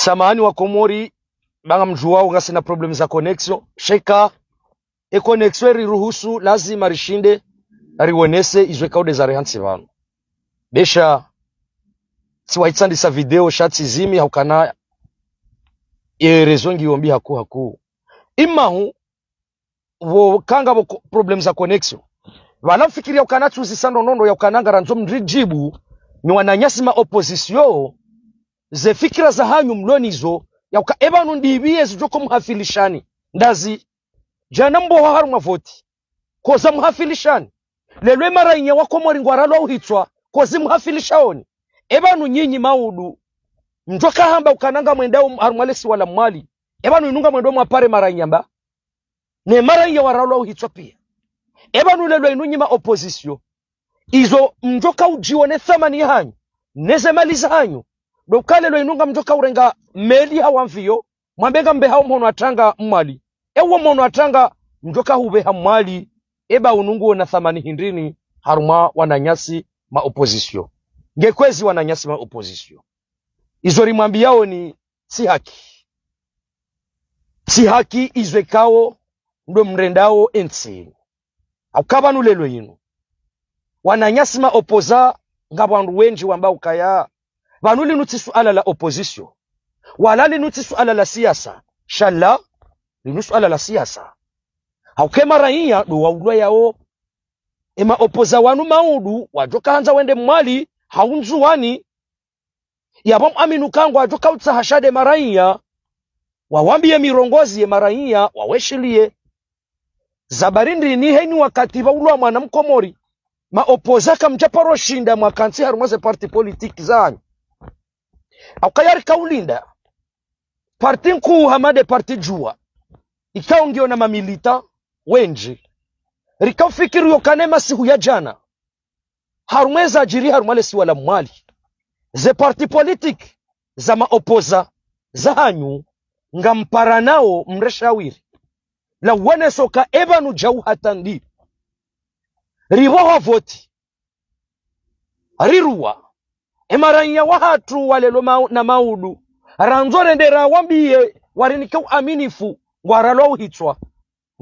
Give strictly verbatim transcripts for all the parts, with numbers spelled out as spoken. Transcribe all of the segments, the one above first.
Samahani wa Komori, ba ngamdjuwao ngasina problème za connexion. Sheka, e connexion eri ruhusu, lazima rishinde, riwonese izo ikao nde za rehantsi pvanu. Besha, tsiwahitsandisa video, sha tsizimi, haukana, e réseau ngiyo mbi haku haku. Imahu, pvo kanga pvo ko-, problème za connexion. Pvala mfikiri yaukana tsuzisa ndrongoo yaukana ngarandzo mridjibu, nyi wananyasi ma opposition, ze fikira zahanyu mlo nazo, yauka epvanu ndipvi yezi djoko mhafilishani. Ndazi, djana mboha harumwa voti. Koza mhafilishani. Lelo e marainya wa Komori ngwaralwao hitswa, kozi mhafilishaoni. Epvanu nyinyi maudu, mdjoka hamba ukana ngamwendao harumwa lesiwa la Mwali. Epvanu inu ngamwendao mwapare marainya mba. Ne marainya waralwao hitswa pia. Epvanu lelo inu nyi ma opposition. Izo mdjoka udjione thamani yahanyu, neze mali zahanyu. Ndo uka lelo inu ngamdjoka urenga meli hau avion, mwambe ngambe hau mhono wa tanga Mwali. Ewo mhono wa tanga mdjoka hupveha Mwali, eba unu nguona thamani hindrini harumwa wananyasi ma opposition. Nge kwezi wananyasi ma opposition. Izo rimwambiyaoni tsi haki. Tsi haki izo ikao ndo mrendao entsi. Hauka pvanu lelo inu. Wananyasi ma opposant ngapvo wandru wendji wamba ukaya. Pvanu linu tsi suala la opposition. Wala linu tsi suala la siasa. Sha la, linu suala la siasa. Hauka e marainya ndo waulwayao. E ma opposant wanu maudu, wadjoka handza wende Mwali, hau Ndzuwani, yapvo mwaminu uka ngwadjoka utsaha sha nde marainya, wawambiye mirongozi ye marainya, waweshiliye. Za bari ndrini heni wakati pvaulwa mwana Mkomori, ma opposant kamdjaparo shinda mwakantsi harumwa ze parti politique zahanyu. Hauka yari kaulinda. Parti nkuu hama nde parti Juwa. Ikao ngiyo na ma militant wendji. Rika ufikiri yaukana e masihu ya djana. Harumwa eza djiri harumwa lesiwa la Mwali. Ze parti politique za ma opposant zahanyu ngamparanao mreshawiri. La uonesa uka epvanu djau hata ndi. Ripvoha voti. Riruwa. E marainya wahatru wa lelo mau-, na maudu. Randzo rende rawambiye warinike uaminifu ngwaralwao hitswa.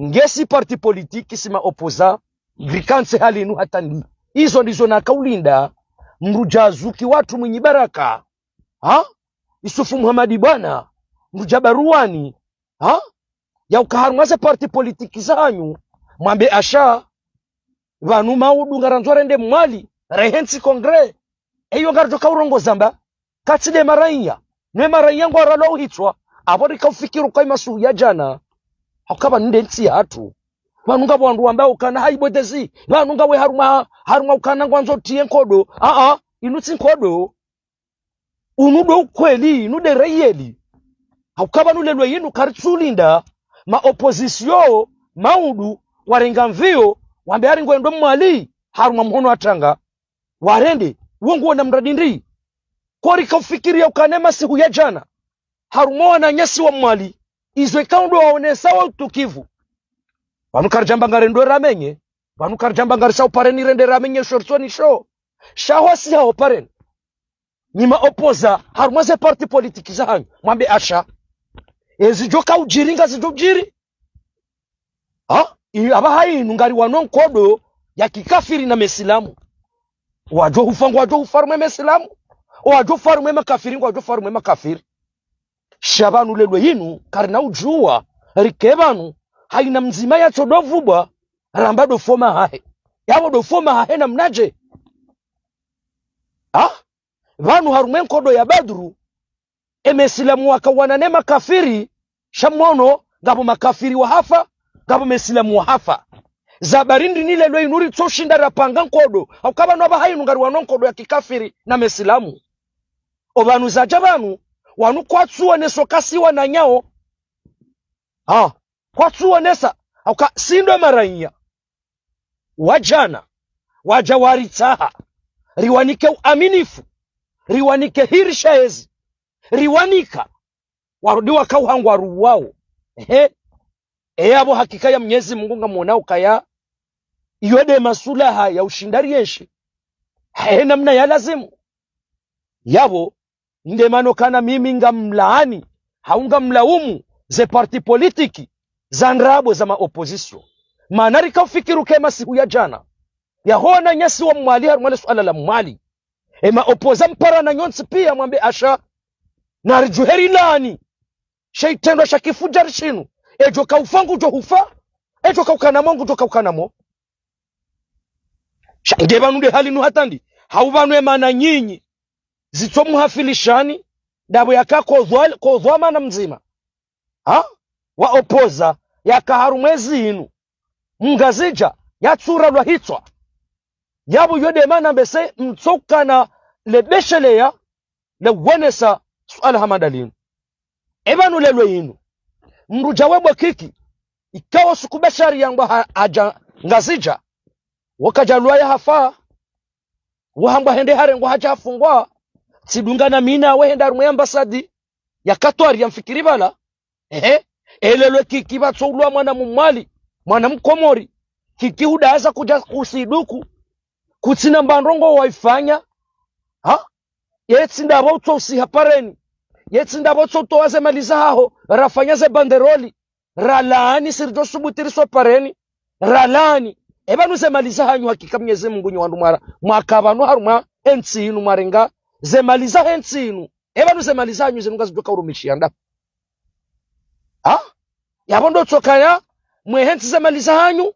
Ngesi parti politique si ma opposant, ngrikantsi hali inu hata ndi. Izo ndizo naka ulinda, mdru djazuki watru Mwinyi Baraka. Ha? Isufu Muhamadi Bwana, mdru dja Baruwani. Ha? Yauka harumwa ze parti politique zahanyu, mwambe asha, pvanu maudu ngarandzo rende Mwali, rehentsi congrès. Eyo ngaridjoka urongoza mba. Katsi nde marainya. Ne marainya ngwaralwao hitswa. Apvo rika ufikiri uka e masihu ya djana. Hauka pvanu nde ntsi yahatru. Pvanu ngapvo wandru wamba ukana hayi bodezi. Pvanu ngawe harumwa, harumwa ukana ngwandzo tiye nkodo. Aa, inu tsi nkodo. Unu ndo ukweli, inu nde reyeli. Hauka pvanu lelo inu karitsulinda. Ma opposition, maudu, warenga avion, wambe hari ngwendo Mwali, harumwa mhono wa tanga. Warende, wo nguona mradi ndi. Ko rika ufikiri yaukana e masihu ya djana. Harumwa wananyasi wa Mwali, izo ikao ndo waonesa wa utukivu. Pvanu karidjamba ngarendo ramenye, pvanu karidjamba ngarisa upareni rende ramenye shortsoni sho. Sha hosi hao pareni. Nyi ma opposant, harumwa ze parti politique zahanyu, mwambe asha. Ezi djoka udjiri ngazidjo udjiri. Ha? I-, apvaha inu ngariwanao nkodo ya kikafiri na mesilamu. Wadjo hufa ngwadjo hufa harumwa e mesilamu. Wadjo hufa harumwa e makafiri ngwadjo hufa harumwa e makafiri. Sha pvanu lelo inu, karina udjuwa, rike pvanu, haina mdzima yatso ndo vubwa, ramba ndo foma hahe. Yapvo ndo foma hahe namnadje. Ha? Pvanu harumwa e nkodo ya Badru, e mesilamu wakawana ne makafiri, sha mwono, ngapvo makafiri wahafa, ngapvo mesilamu wahafa. Za bari ndrini lelo inu ritsoshinda rapanga nkodo, hauka pvanu apvaha inu ngariwanao nkodo ya kikafiri na mesilamu. O pvanu zadja pvanu, wanu kwatsuonesa uka si wananyao. Ha, kwatsuonesa, hauka si ndo marainya. Wadjana, wadja waritsaha, riwanike uaminifu, riwanike hiri sha ezi, riwanika, warudi waka uhangwa ruwao. Ehe, e yapvo hakika ya Mnyezi Mungu ngamwona ukaya, iyo nde masulaha ya ushinda rienshi. He namna ya lazimu. Yapvo, Nde mana ukana mimi ngamlaani, hau ngamlaumu ze parti politiki za ndrabo za ma opposition. Mana rika ufikiri uka e masihu ya jana, yaho wananyasi wa Mwali harumwa le suala la Mwali, e ma opposants mparana nyontsi pia mwambe asha, na ridjuhe rilaani she itrendwa sha kifujari shinu, edjo kaufa ngudjo hufa, edjo kaukana mo ngudjo kaukana mo. Sha nge pvanu nde hali nu hata ndi, hau pvanu e mana nyinyi, zitso muhafilishani, ndapvo yaka kozwa, kozwa mana mdzima. Ha? Wa opposants yaka harumwa ezi inu. Mngazidja, yatsuralwa hitswa. Yapvo yo nde mana mbese mtso ukana le besheleya, le uonesa suala hama ndalinu. E pvanu lelo inu, mdru dja we bo Kiki, ikao suku bashari yangwa ha-, hadja Ngazidja, wo kadja lwaya hafa, wo hambwa hende harengwa hadja hafungwa, tsidunga na mi nawe henda harumwa e ambassade ya Katwari ya mfikiri pvala. Ehe, e lelo Kiki pvatso ulwa mwana Mmwali, mwana Mkomori, Kiki hudaza kudja kusiduku, kutsina mba ndrongo waifanya. Ha? Yetsi ndapvo utso usiha pareni. Yetsi ndapvo utso utowa ze mali zahaho, rafanya ze banderoli. Ralaani, si ridjo subuti riswa pareni. Ralaani. E pvanu ze mali zahanyu hakika Mnyezi Mungu nyi wandru mwara, mwaka pvanu harumwa e ntsi inu mwarenga ze mali zahe ntsi inu. E pvanu ze mali zahanyu zinu ngazidjo kaurumishiha nda. Ha? Yapvo ndo tso ukaya, mwehe ntsi ze mali zahanyu,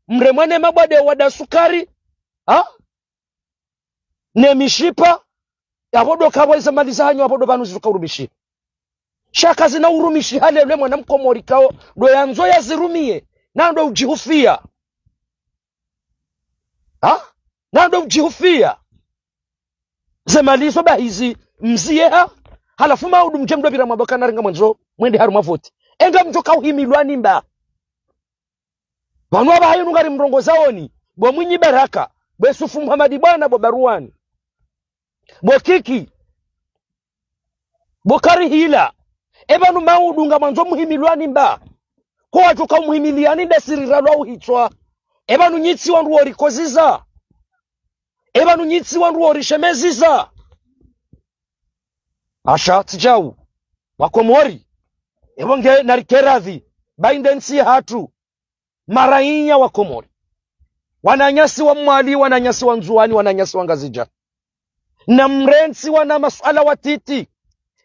mremwa ne mabwade wada sukari. Ha? Ne mishipa, yapvo ndo kapvo ze mali zahanyu, yapvo ndo pvanu zitso kaurumishiha. Sha kazina urumishiha lelo e mwana Mkomori kao, ndo yandzo yazirumiye, na ndo udjihufia. Ha? Na ndo udjihufia. Ze mali zo bahi zi mziye ha, halafu maudu mdje mdopvira mwambe ukana ringa mwandzo mwende harumwa voti. E ngamdjo kauhimilwa ni mba. Pvanu apvaha inu ngari mrongozaoni, bo Mwinyi Baraka, bo Yusufu Muhamadi Bwana, bo Baruani, bo Kiki, bo Karihila. E pvanu maudu ngamwandzo muhimilwa ni mba. Ko wadjo kaumuhimiliani nde si riralwa uhitswa. E pvanu nyi tsi wandru wo rikoziza. E pvanu nyi tsi wandru wo rishemeziza. Asha tsi djau. Wakomori. Epvo nge narike radhi. Bayi nde ntsi yahatru. Maraiya wa Komori. Wananyasi wa Mwali, wananyasi wa Ndzuwani, wananyasi wa Ngazidja. Na mrentsi wana masuala watiti.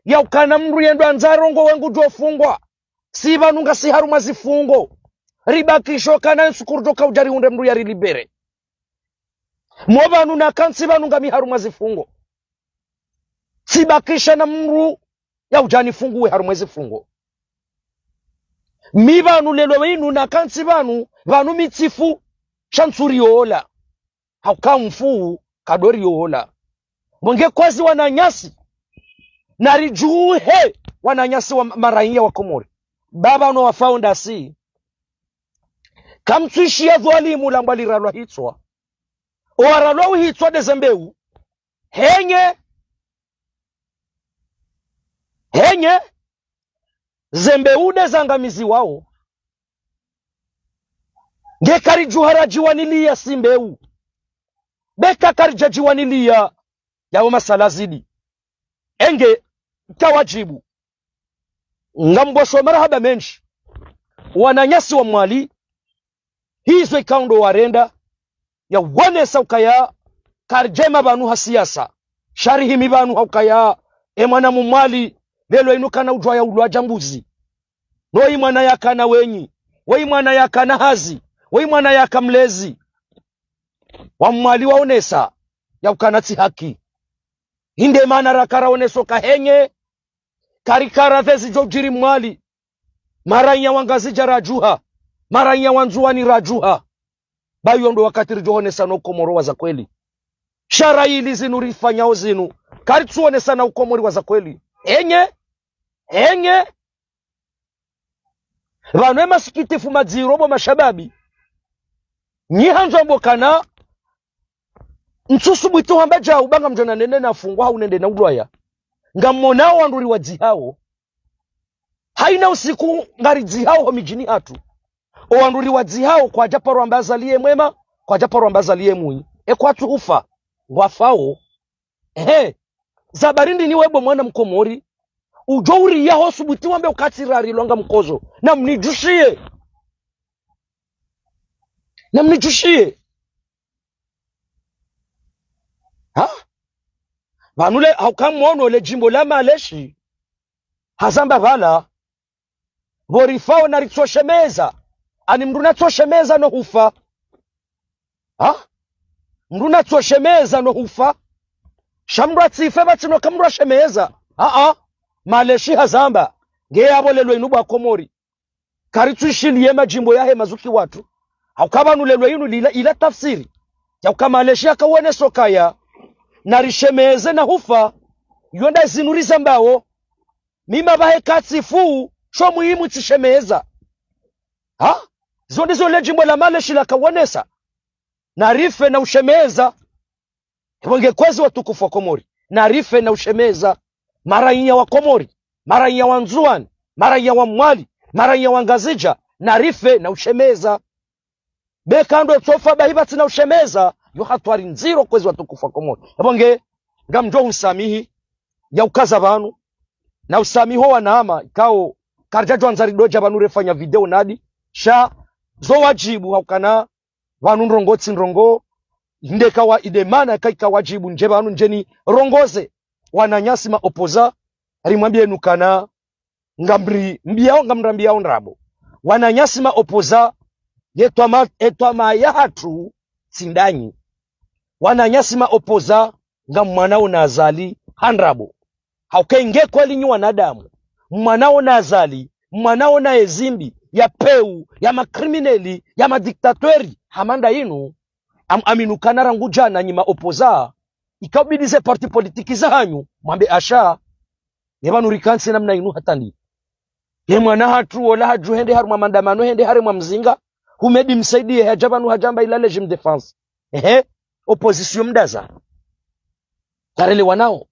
Ya ukana mndru yendo andza rongowe ngudjo fungwa. Si pvanu ngasi harumwa zifungo. Ribakisho kana nsuku ridjo kaudja rihundre mndru yarilibere. Mo pvanu nakantsi pvanu ngami harumwa zifungo. Tsibakisha na mndru yaudja nifunguwe harumwa zifungo. Mi pvanu lelo inu nakantsi pvanu, pvanu mi tsifu, sha ntsu riola. Hauka mfu kadoriola. Bo nge kwazi wananyasi. Naridjuhe wananyasi wa maraiya wa Komori. Ba pvanu wafao ndasi. Kamtsu ishiya dhwalimu lambwa liralwa hitswa. Owaralwa uhitswa nde ze mbeu. Henye. Henye. Ze mbeu nde zangamiziwao. Nge karidjuha radjiwaniliya si mbeu. Beka karidjadjiwaniliya yapvo masala zidi. Enge, kawadjibu. Ngamwambao marahaba mendji. Wananyasi wa Mwali, hizo ikao ndo warenda, ya wonesa ukaya, karidjema pvanu ha siasa. Sha rihimi pvanu ha ukaya, e mwana Mmwali, lelo inu kana udjuwa ya ulwa dja mbuzi. No yi mwana yakana wenyi, weyi mwana yakana hazi, weyi mwana yaka mlezi. Wa Mwali waonesa, ya ukana tsi haki. Inde mana rakara oneso ka henye, karikara pvezi djo udjiri Mwali. Maraiya wa Ngazidja radjuha. Maraiya wa Ndzuwani radjuha. Bayo ndo wakati ridjo onesana ukomori wa za kweli. Sha raha ili zinu rifanyao zinu, karitsu onesana ukomori wa za kweli. Enye, enye. Pvanu e masikitifu madziro bo mashababi. Nyi handzo mbo kana, ntsu subutu hamba djau ba ngamdjo na nende nafungwa hau nende naulwaya. Ngamonao wandru riwadzihao. Haina usiku ngaridzihao ho midjini hatru. O wandru riwadzihao kwadja paro amba Azali ye mwema, kwadja paro amba Azali ye mwi. E kwatsu hufa, ngwafao. Ehe. Za bari ndini webo mwana mkomori. Udjo uriya ho subuti wambe ukatsi rari longa mkozo. Na mnidjushiye. Na mnidjushiye. Ha? Pvanu le, hauka mwono le djimbo la Maleshi. Hazamba pvala. Pvo rifao na ritsoshemeza. Ani mndru natsoshemeza no hufa. Ha? Mndru natsoshemeza no hufa. Sha mndru atsife pvatsina uka mndru ashemeza. Ha, ha. Maleshi hazamba. Nge yapvo lelo inu bo wakomori. Karitsuishiliye madjimbo yahe mazuki watru. Hauka pvanu lelo inu lila, ila tafsiri. Yauka Maleshi yakawoneso kaya. Na rishemeze na hufa. Yo nda zinu rizambao. Mi mapvahe katsifu, sho muhimu tsishemeza. Ha? Zo ndizo le djimbo la Maleshi lakawonesa. Na rife na ushemeza. Hebo nge kwezi watukufu wa Komori. Na rife na ushemeza. Maraiya wa Komori. Maraiya wa Ndzuwani. Maraiya wa Mwali. Maraiya wa Ngazidja. Na rife na ushemeza. Be kandro tsofa bahi pvatsina ushemeza, yo hatwari ndziro kwezi watukufu wa Komori. Ebo nge, ngamdjo unisamihi, ya ukaza pvanu, na usamihi ho wanama, ikao, karidjadjo andza ridodja pvanu refanya video nadi, sha, zo wadjibu haukana, pvanu ndrongoo tsi ndrongoo, nde kawa ide mana ka ika wadjibu ndje pvanu ndje nirongoze, wananyasi ma opposants, rimwambiye nukana, ngamri, mbiyao, ngamrambiyao ndrabo. Wananyasi ma opposants, ye twama, ye twama yahatru, tsi ndanyi. Wananyasi ma opposants, ngamwanao na Azali, ha ndrabo. Hauka nge kweli nyi wanadamu. Mwanao na Azali, mwanao na ezimbi, ya pewu, ya makrimineli, ya madiktatweri, hama nda inu, am, aminukana rangu djana nyi ma opposants, ikabidi ze partis politiques zahanyu, mwambe asha, ye pvanu rikantsi namna inu hata ndi. Ye mwana hatru wola hadju hende harumwa mandamano hende harumwa mzinga. Humedi Msaidie hadja pvanu hadjamba ila légitime défense. Ehe. Opposition mdaza. Karelewanao.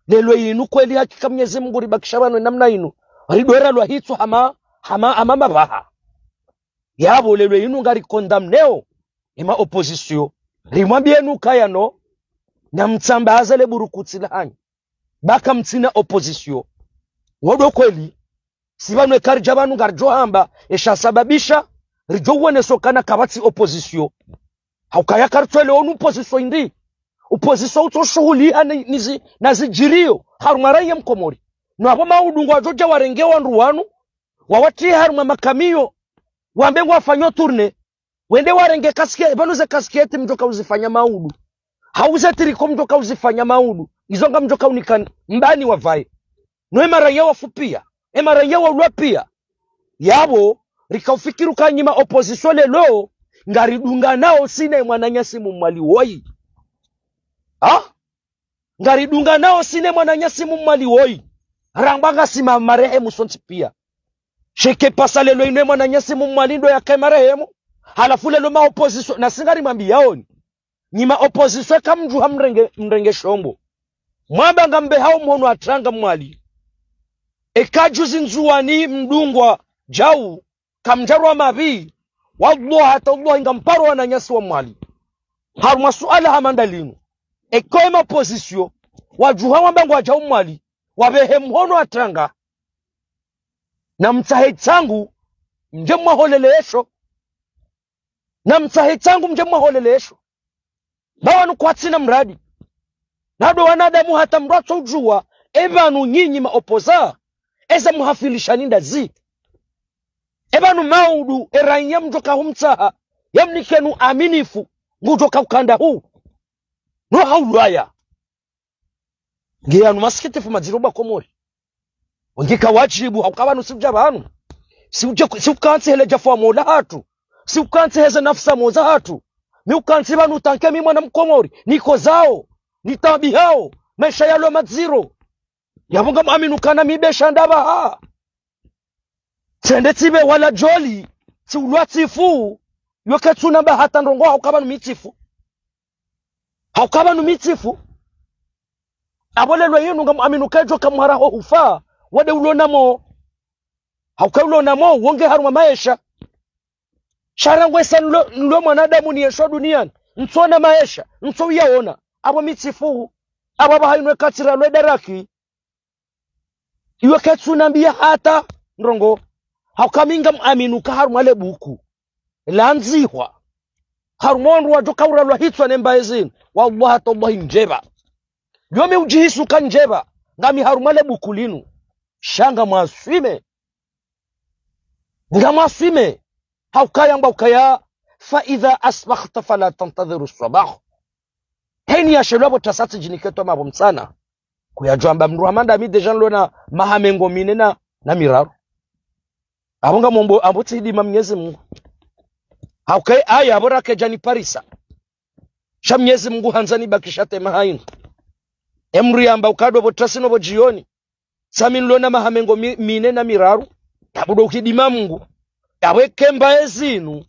Lelo inu kweli hakika Mnyezi Mungu ribakisha pvanu namna inu. Ridwera lwa hitsu hama, hama, hama mapvaha. Yapvo lelo inu ngari condamneo. Ema opposition. Rimwambiye nukaya no. Na mtsambaza le burukutsi lahanyu. Baka mtsina opposition. Wodo kweli. Si pvanu eka ridja pvanu ngaridjo hamba, esha sababisha, ridjo woneso kana kapvatsi opposition. Haukaya karitswele onu opposition indi. Opposition utso shuhuliha ni, nizi, na zidjiriyo, harumwa raiya mkomori. No apvo maudu ngwadjo dja warenge wandru wanu, wawatrie harumwa makamiyo, wambe ngwafanyo tournée, wende warenge kaske, pvanu ze kasketi mdjoka uzifanya maudu. Hau ze tricot mdjoka uzifanya maudu. Izo ngamdjoka unika mbani wavaye. No emaraiya wafu piya. Emaraiya waulwa piya. Yapvo, rika ufikiri uka nyi ma opposition lelo, ngaridunganao sine mwananyasi Mmwali woyi. Ha? Ngaridunganao sine mwananyasi Mmwali woyi. Ramba ngasi ma, marehemu sontsi piya. Sheke pasa lelo inu emwananyasi Mmwali ndo yakaye marehemu. Halafu lelo ma opposition, nasi ngarimwambiyaoni. Nyi ma opposition kamdjuha mrenge, mrenge shombo. Mwamba ngambehao mhono wa tranga Mwali. Eka djuzi Ndzuwani mdungwa djau, kamdjarwa mapvi, wallahi tallahi ngamparo wananyasi wa Mwali. Harumwa suala hama nda linu. Eka ema opposition, wadjuha wamba ngwadjao Mwali, wabehe mhono wa tranga. Na mtsahe tsangu, mdje mwaholele esho. Na mtsahe tsangu, mdje mwaholele esho. Ba wanu kwatsina mradi. Na ndo wanadamu hata mdru atso udjuwa, epvanu nyinyi ma opposants, eza muhafilishani ndazi. Epvanu maudu, eraiya mdjoka humtsaha, yamnikenu aminifu, ngudjoka ukanda hu. No haulwaya. Nge yanu masikitifu madziro bo wakomori. Wangika wadjibu, hauka pvanu si udja pvanu. Si udja, si ukantsi hele djafu wa mola hatru. Si ukantsi heze nafsa moza hatru. Mi ukantsi pvanu tanke mi mwana mkomori. Nikozao. Nitabihao. Maesha yalo madziro. Yapvo ngamwaminu kana mi besha ndapvaha. Tsende tsibe wala djoli. Tsiulwa tsifu. Yoke tsuna mba hata ndrongoo hauka pvanu mi tsifu. Hauka pvanu mi tsifu. Apvo lelo yinu ngamwaminu kedjo kamwaraho hufa. Wade ulona mo. Hauka ulona mo, wonge harumwa maesha. Sha rangu esa nlo, nlo mwanadamu niyesho duniyani. Ntsona maesha. Ntso uyaona. Apvo mi tsifu. Apvo apvaha inu eka tsiralwe daraki, iwe ketsunambia hata ndrongo. Hauka mi ngamwamini uka harumwa le buku landzihwa, harumwa wandru wadjo kauralwa hitswa ne mbaye zinu, wallahi tallahi ndjepva. Yo mi udjihisi uka ndjepva, ngami harumwa le buku linu. Sha ngamwaswime. Ngamwaswime. Hauka yamba ukaya, فإذا أصبحت فلا تنتظر الصباح. Heni yashelwa pvo tasi tsidjinike toma pvo mtsana. Kuyadjwamba mndru hama ndami déjà nilo na maha mengo mine na, na miraru. Apvo ngamomba, apvo tsidima Mnyezi Mungu. Hauka aya apvo rakedja niparisa. Sha Mnyezi Mungu handza nibakishe hata emaha inu. Emdru yamba uka ndo pvo tasi no pvo djioni. Sha mi nilo na maha mengo mi-, mine na miraru. Apvo ndo ukidima Mungu. Apvo eka mbaye zinu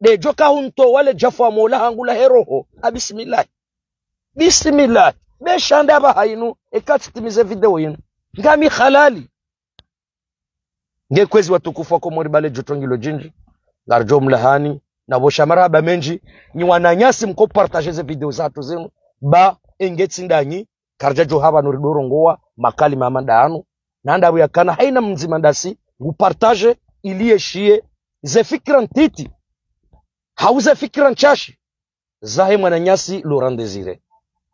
ndedjo kahuntowa le djafu wa mola hangu la he roho. A bismillah. Bismillah. Be sha nda apvaha inu, eka tsitimize video inu, ngami halali. Nge kwezi watukufu wa Komori, ba le djoto ngilo djindji. Ngaridjo mlahani, na pvo sha marahaba mendji, nyi wananyasi mko partager ze video zahatru zinu, ba enge tsi ndanyi, karidjadjo hapvanu ridjo rongowa makalima hama nda yanu, na ndapvo yakana haina mdzima ndasi ngu partager ili yeshiye ze fikira ntiti hau ze fikira ntsashi zahe mwananyasi Laurent Désiré.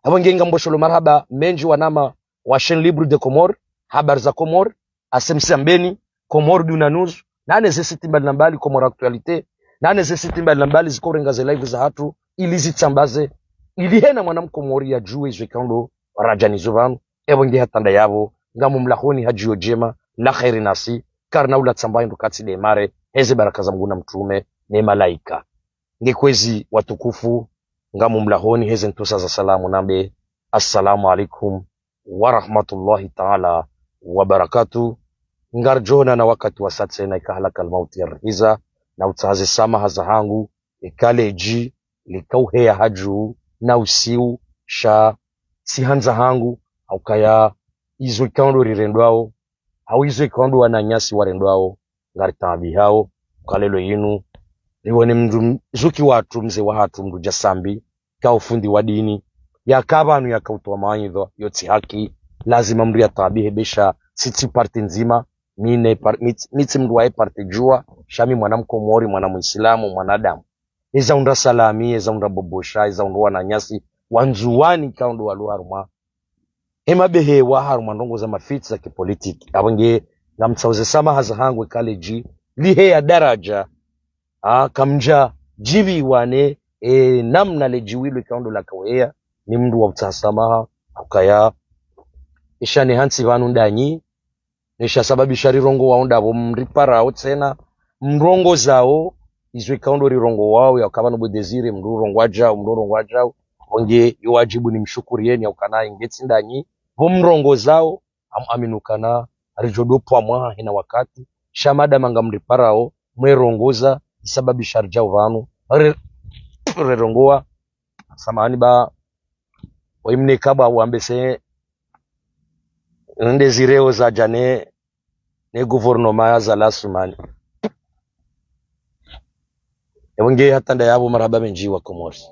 Apvo nge ngambosholo marahaba mendji wanama wa Chaîne Libre des Comores, Habari za Comores, A C M C Ambeni, Comores Duna News, nane ze site mbali na mbali, Comores Actualité, nane ze site mbali na mbali ziko renga ze live zahatru, ili zitsambaze, ili hena mwana mkomori yadjuwe izo ikao ndo radja nizo pvanu. Apvo nge hata nda yapvo, ngamumlahoni ha djio djema, la kheri nasi, karina ula tsamba hindru katsi démarrer, heze baraka za Mungu na mtrume, ne malaika. Nge kwezi watukufu, ngamumlahoni heze ntusa za salamu nambe, assalamu alaikum wa rahmatullahi ta'ala wa barakatuh. Ngaridjo onana wakati wasa tsena ika halakal mauti yarihiza, na utsaha ze samaha zahangu, eka le dji lika uheya hadju na usiu, sha tsi handza hangu, haukaya izo ikao ndo rirendwao, hau izo ikao ndo wananyasi warendwao, ngaritaabihao. Uka leo yinu, riwone mndru m-, zuki watru, mze wahatru, mndru dja Sambi, ka ufundi wa dini, yaka pvanu yaka utowa mawaidha, yo tsi haki, lazima mndru yataabihe be sha, si tsi parti ndzima, mi ne par-, mi tsi, mi tsi mndru wa ye parti djuwa, sha mi mwana mkomori, mwana muislamu, mwanadamu. Eza undra salami, eza undra bobosha, eza undra wananyasi wa Ndzuwani ikao ndo walo harumwa emabehewa harumwa ndrongo za mafitsi za kipolitiki. Apvo nge ngamtsauze samaha zahangu eka le dji liheya daradja, a, kamdja djibiwa ne, e, namna le dji wilo ikao ndo laka uheya, ni mndru wa utsaha samaha, haukaya isha ne hantsi pvanu ndanyi, ne sha sababisha rirongowao ndapvo mriparao tsena, mrongozao izo ikao ndo rirongowao, yaka pvanu bo Désiré, mndru urongowa djau, mndru urongowa djau, pvo nge yo wadjibu nimshukuriyeni, haukana inge tsi ndanyi, pvo mrongozao, ngamwamini ukana ridjo dopvwa mwaha hena wakati, sha madama ngamriparao, mwerongoza, isababisha ridjao pvanu, re-, rerongowa, samahani ba, waimne kaba wambe se, nde zireo zadja ne, ne gouvernement ya Azali Assoumani. Apvo nge hata nda yapvo marahaba mendji wa Comores.